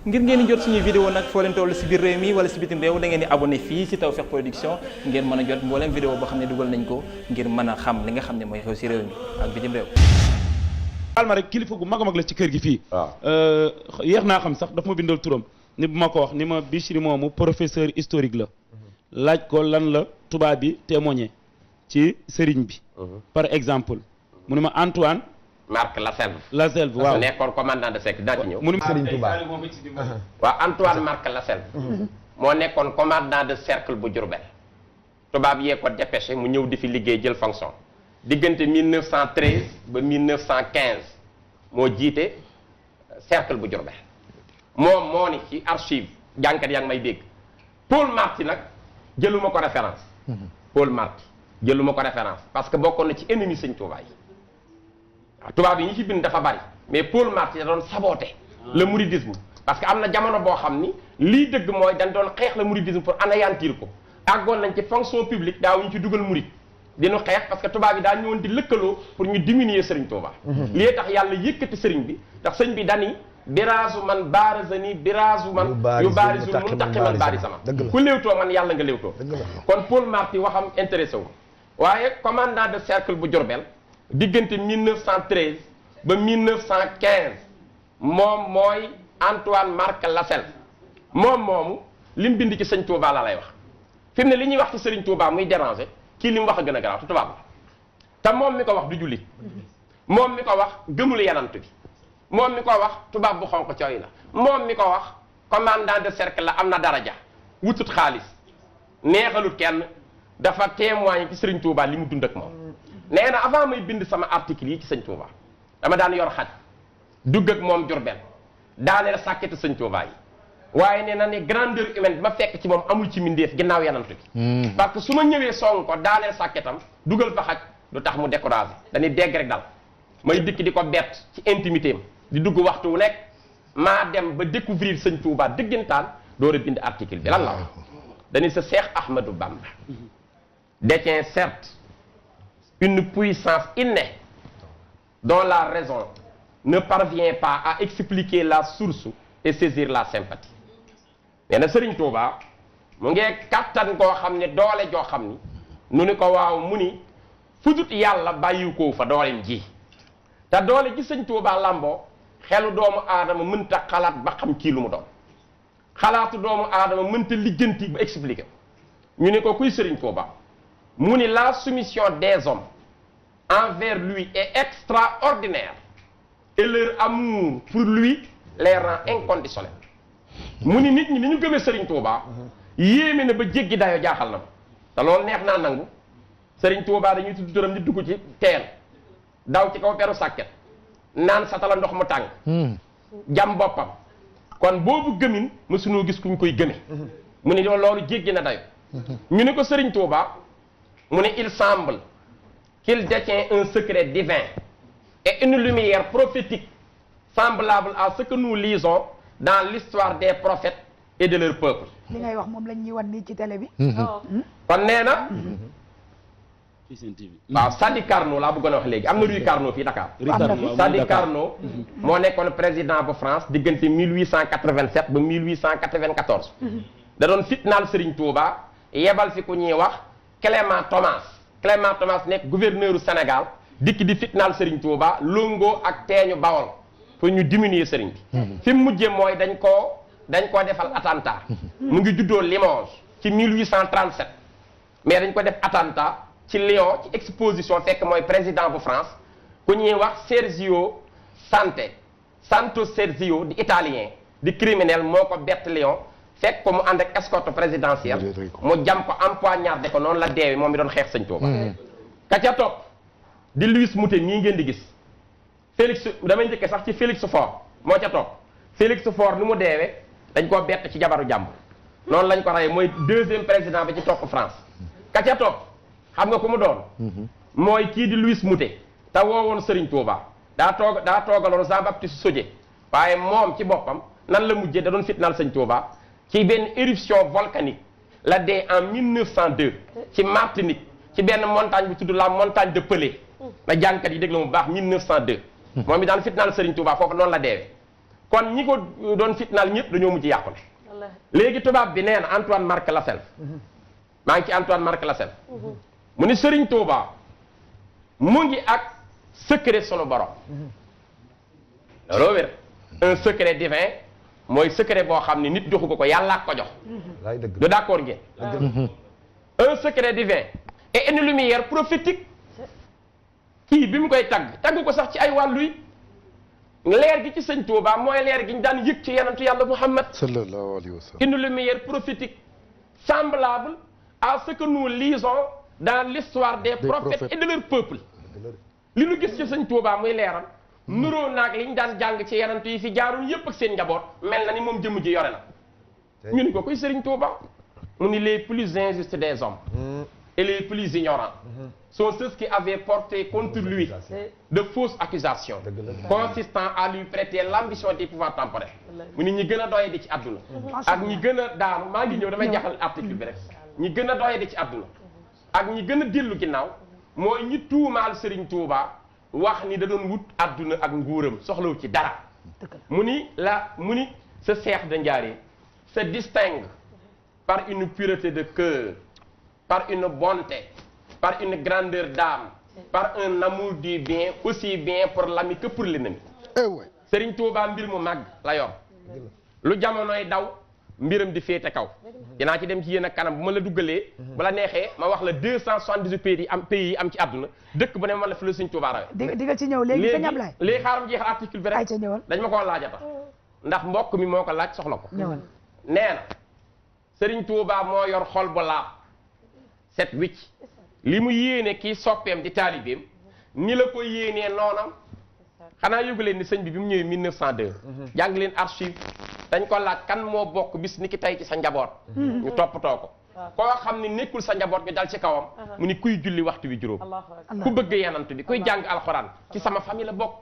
ngir ngeen di jot suñuy vidéo nag foo leen toll si biir réew mi wala si bitim réew da ngeen di abonné fii si Tawfekh Production ngeen mën a jot mbooleem vidéo boo xam ne dugal nañ ko ngir mën a xam li nga xam ne mooy xew si réew mi ak bitim réew. baal ma rek kilifa gu mag a mag la ci kër gi fii. waaw yéex naa xam sax daf ma bindal turam ni bu ma ko wax ni ma Bichri moomu professeur historique la. laaj ko lan la tubaab bi témoigné ci sëriñ bi. par exemple mu ne ma Antoine. Marc Lasselve. Lasselve waaw nekkoon commandant de cercle daa ci ñëw. mu ne Serigne Touba waaw Antoine Marc Lasselve. moo nekkoon commandant de cercle bu Diourbel. tubaab yee ko dépêché mu ñëw di fi liggéey jël fonction. diggante 1913 ba 1915 moo jiite cercle bu Diourbel. moom moo ni ci archive jànkat yaa ngi may dégg. Paul Marty nag jëluma ko référence. Paul Marty jëluma ko référence parce que bokkoon na ci ennemi Sëñ Touba yi. tubaab yi ñi ci bind dafa bari mais Paul Marty da doon saboter le mouridisme parce que am na jamono boo xam ni lii dëgg mooy dañ doon xeex le mouridisme pour anéantir ko àggoon nañ ci fonction publique daawuñu ci dugal murid dinu xeex parce que tubaab yi daa ñëwoon di lëkkaloo pour ñu diminuer Serigne Touba. lii tax yàlla yëkkati Serigne bi ndax sëñ bi dani biraasu man baarazani biraasu man yu baarisu mun taqi man baari sama ku léewtoo man yàlla nga léewtoo kon Paul Marty waxam intéressé wu waaye commandant de cercle bu Diourbel diggante 1913 ba 1915 moom mooy Antoine Marc Lasselve moom moomu li mu bind ci sëñ Touba la lay wax fi mu ne li ñuy wax ci Serigne Touba muy déranger kii li mu wax a gën a garaaw te tubaab la te moom mi ko wax du jullit moom mi ko wax gëmul yanant bi moom mi ko wax tubaab bu xonq cooy la moom mi ko wax commandant de cercle la am na daraja wutut xaalis neexalut kenn dafa témoigner ci Serigne Touba li mu dund ak moom. nee na avant may bind sama article yi ci sëñ Touba dama daan yor xaj dugg ak moom Diourbel daaneel sàkketu sëñ Touba yi waaye nee na ne grandeur humaine bi ma fekk ci moom amul ci mindeef ginnaaw yanant bi parce que su ma ñëwee song ko daaneel sàkketam dugal fa xaj du tax mu découragé dañuy dégg rek dal may dikk di ko bett ci intimité am di dugg waxtu wu nekk maa dem ba découvrir sëñ Touba dëggantaan door a bind article bi lan la wax dañuy sa Cheikh Ahmadou Bamba détient certes une puissance innée dont la raison ne parvient pas à expliquer la source et saisir la sympathie. nee na Serigne Touba mu ngee kattan koo xam ne doole joo xam ni nu ni ko waaw mu ni fudut yàlla bàyyiwu ko fa dooleem ji te doole ji Sëñ Touba lamboo xelu doomu aadama mënta xalaat ba xam kii lu mu doon xalaatu doomu aadama mënta lijjanti ba expliquer ñu ni ko kuy Serigne Touba mu ni la soumission des hommes envers lui est extraordinaire et leur amour pour lui les rend inconditionnels mu ni nit ñi ni ñu gëmee Serigne Touba yéeme na ba jéggi dayo jaaxal na te loolu neex naa nangu Serigne Touba dañuy tudd turam di dugg ci teen daw ci kaw peru sàkket naan satala ndox mu tàng jam boppam kon boobu gëmin mësunoo gis kuñ koy gëme mu ni loolu jéggi na dayo ñu ni ko Serigne Touba mu ne il semble qu'il détient un secret divin et une lumière prophétique semblable à ce que nous lisons dans l'histoire des prophètes et de leur peuple. li ngay wax moom lañ ñuy wan nii ci télé bi. kon nee na. waaw Sadi Carnot laa bëggoon a wax léegi am na Rue Carnot fii Dakar. Sadi Carnot moo nekkoon président bu France diggante 1887 ba 1894. da doon fitnaal Serigne Touba yebal fi ku ñuy wax. Clément Thomas nekk gouverneur du Sénégal dikk di fitnaal Serigne Touba longo ak teeñu Bawol pour ñu diminuer Serigne bi fi mu mujjee mooy dañ koo defal attentat mu ngi juddoo Limoges ci 1837 mais dañ ko def attentat ci Lyon ci exposition fekk mooy président bu France ku ñuy wax Santo Sergio di italien di criminel moo ko bett Lyon fekk ko mu ànd ak escorte présidentielle mu jam ko empoignardé ko noonu la deewi moom mi doon xeex Sëñ Touba ka ca topp di Louis Moutet nii ngeen di gis Félix damay njëkke sax ci Félix Faure moo ca topp Félix Faure ni mu deewee dañ koo bett ci jabaru jàmbur noonu lañ ko reyee mooy deuxième président bi ci topp France ka ca topp xam nga ku mu doon mooy kii di Louis Moutet te woowoon Serigne Touba daa toogaloon Jean-Baptiste Sodié waaye moom ci boppam nan la mujjee da doon fitnaal Sëñ Touba ci benn éruption volcanique la dee en 1902 ci Martinique ci benn montagne bu tudd la montagne de Pelée na jàngkat yi déglu mu baax 1902 moom mi daan fitnaal Serigne Touba foofu noonu la deewee kon ñi ko doon fitnaal ñëpp dañoo mujj yàqule léegi tubaab bi nee na Antoine Marc Lassalle maa ngi ci Antoine Marc Lassalle mu ni Serigne Touba mu ngi ak secret sunu borom looloo wér un secret divin mooy secret boo xam ne nit joxu ko yàlla ko jox du d'accord ngeen un secret divin et une lumière prophétique kii bi mu koy tagg ko sax ci ay wàllu yi leer gi ci sëñ Touba mooy leer gi ñu daan yëg ci yonentu yàlla Muhammad sallallahu alayhi wa sallam. une lumière prophétique semblable à ce que nous lisons dans l'histoire des prophètes et de leur peuple li nu gis ci sëñ Touba muy leeram nuroo naag li ñu daan jàng ci yonent yi fi jaarul yépp ak seen njaboot mel na ni moom jëmm ji yore na ñu ni ko koy sëriñ Touba mu ni les plus injustes des hommes et les plus ignorants sont ceux qui avaient porté contre lui de fausses accusations consistant à lui prêter l'ambition des pouvoirs temporels mu ni ñi gën a doye di ci àdduna ak ñi gën a daanu maa ngi ñëw damay jaxal article bi rek ñi gën a doye di ci àdduna ak ñi gën a dellu ginnaaw mooy ñi tuumaal Serigne Touba wax ni da doon wut àdduna ak nguuram soxlawu ci dara mu ni ce Cheikh de Ndiaré se distingue par une pureté de cœur, par une bonté, par une grandeur d'âme, par un amour du bien, aussi bien pour l'ami que pour l'ennemi. Serigne Touba mbir mu mag la yor lu jamonoy daw mbiram di féete kaw dinaa ci dem ci yéen a kanam bu ma la duggalee bu la neexee ma wax la 278 pays yi am ci àdduna dëkk bu ne ma la fi la Serigne Touba rawe di nga ci ñëw léegi sëñ Ablaye léegi xaaram jeexal article bi rek dañ ma koo laajata ndax mbokk mi moo ko laaj soxla ko nee na Serigne Touba moo yor xol bu laab set wicc li mu yéene kii soppeem di taalibeem ni la ko yéenee noonam xanaa yëgu leen ni sëñ bi mu ñëwee 1902 jàng leen archive dañ ko laaj kan moo bokk bis ni ki tey ci sa njaboot ñu toppatoo ko koo xam ni nekkul sa njaboot ñu dal ci kawam mu ni kuy julli waxtu bi juróom ku bëgg yanant bi kuy jàng alxuraan ci sama famille la bokk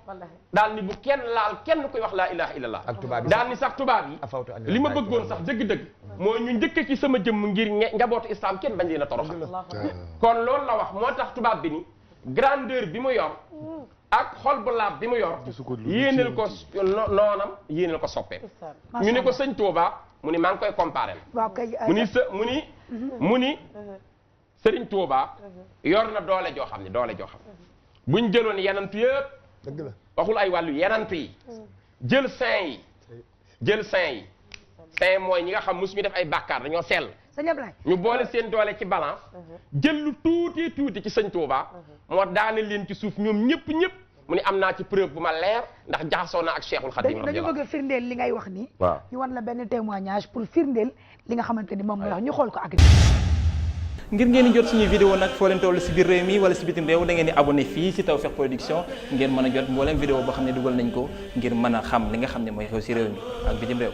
daal ni bu kenn laal kenn kuy wax laa ilaha illallah daal ni sax tubaab yi li ma bëggoon sax dëgg-dëgg mooy ñu njëkk ci sama jëmm ngir njabootu islam kenn bañ leen a toroxal kon loolu la wax moo tax tubaab bi ni grandeur bi mu yor ak xol bu laab bi mu yor yéeneel ko noonam yéeneel ko soppeem ñu ne ko sëñ Touba mu ni maa ngi koy comparé mu ni Serigne Touba yor na doole joo xam ne buñ jëloon yenantu yëpp waxul ay wàllu yenantu yi jël saint yi mooy ñi nga xam mosuñu def ay bàkkaar dañoo sell ñu boole seen doole ci balance jël lu tuuti ci sëñ Touba moo daane leen ci suuf ñoom ñëpp mu ni am naa ci preuve bu ma leer ndax jaxasoo naa ak Cheikhul Khadim dañu bëgg a firndeel li ngay wax ni ñu wan la benn témoignage pour firndeel li nga xamante ni moom ngay wax ñu xool ko ak ngir ngeen di jot suñuy vidéo nag foo leen toll si biir réew mi wala si bitim réew da ngeen di abonné fii si Tawfekh Production ngeen mën a jot mboolem vidéo boo xam ne dugal nañ ko ngir mën a xam li nga xam ne mooy xew si réew mi ak bitim réew